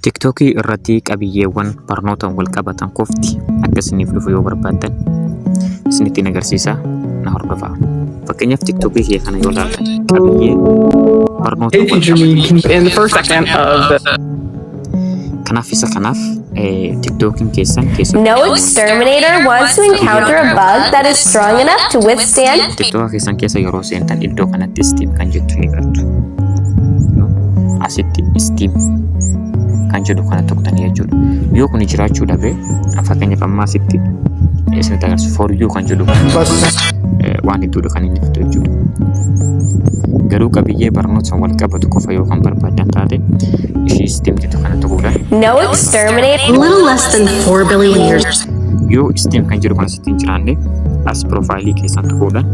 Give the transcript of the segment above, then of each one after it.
Tiktookii irratti qabiyyeewwan barnootaan wal qabatan qofti akka isiniif dhufu yoo barbaaddan isinittiin agarsiisa, na hordofaa. Fakkeenyaaf, Tiktookii kiyya kana yoo ilaaltan qabiyyee barnootaan wal qabatan. In the first second of the Kanaaf isa kanaaf Tiktookiin keessan keessattuu No exterminator wants to encounter a bug that is strong enough to withstand Tiktooka keessan keessa yeroo seentan iddoo kanatti Steam kan jettu ni gartu. Asitti Steam kan jedhu kana tuqxanii jechuudha. Yoo kun jiraachuu dhabe, fakkeenyaaf amma asitti isinitti agarsiisu, For You kan jedhu waan hedduudha kan inni fidu jechuudha. Garuu qabiyyee barnoota wal qabatu qofa yoo kan barbaadan taate, ishii Steam jettu kana tuquudhaan No exterminator A little less than 4 billion years yoo Steam kan jedhu kana sitti hin jiraanne, as profile keessan tuquudhaan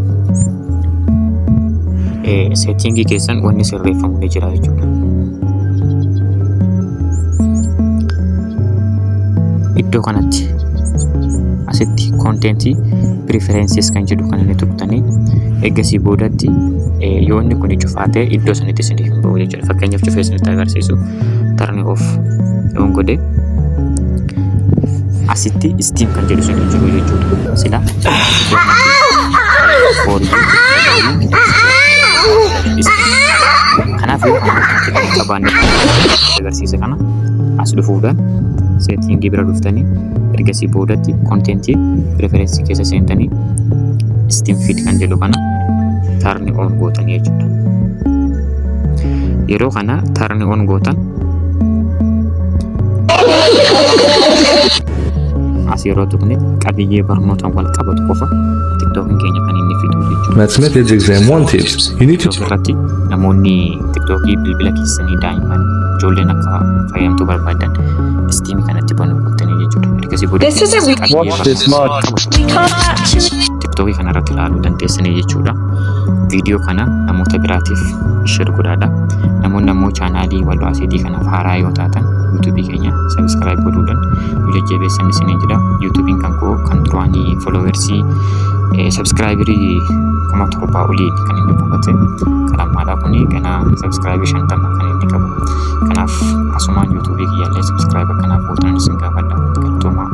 setting keessan wanni sirreeffamu ni jira jechuudha. Iddoo kanatti asitti content preferences kan jedhu kana ni tuqxanii, eegasii boodatti yoo inni kun cufaa ta'e iddoo sanitti isiniif hin ba'u jechuudha. Fakkeenyaaf, cufee isinitti agarsiisu, turn off yoon godhe asitti Steam kan jedhu sun hin jiru jechuudha. Sila iddoo kanatti For You. Kanaaf yoo kana kan qabaanne agarsiisa kana as dhufuudhaan setting bira dhuftanii, ergasii boodatti content preference keessa seentanii Steam feed kan jedhu kana turn on gootanii jechuudha. Yeroo kana turn on gootan, as yeroo tuqne qabiyyee barnootaan wal qabatu qofa Tiktookiin keenya kan inni fidu jechuudha. Maths Methods Exam 1 tips. You need to TikTok irratti namoonni Tiktookii bilbila keessanii daa'imman ijoolleen akka fayyadamtuu barbaadan Steam kanatti banuu qabdanii jechuudha. Ergasii booda This is a qabiyyee Watch this barnootaan wal qabatu Tiktookii kana irratti ilaaluu dandeessanii jechuudha. Viidiyoo kana namoota biraatiif share godhaadha. Namoonni ammoo chaanaalii Walloo Aseetii kanaaf haaraa yoo taatan, YouTubeii keenya subscribe godhuudhaan nu jajjabeessan isiniin jedha. YouTubeiin kan koo kan duraanii followersii subscriberii 7,000 olii kan inni buufate, kan ammaadhaa kuni ganaa subscriberii 50 kan inni qabu. Kanaaf asumaan YouTubeii kiyyaallee subscribe akkanaaf gootan isin gaafadha. Galatoomaa.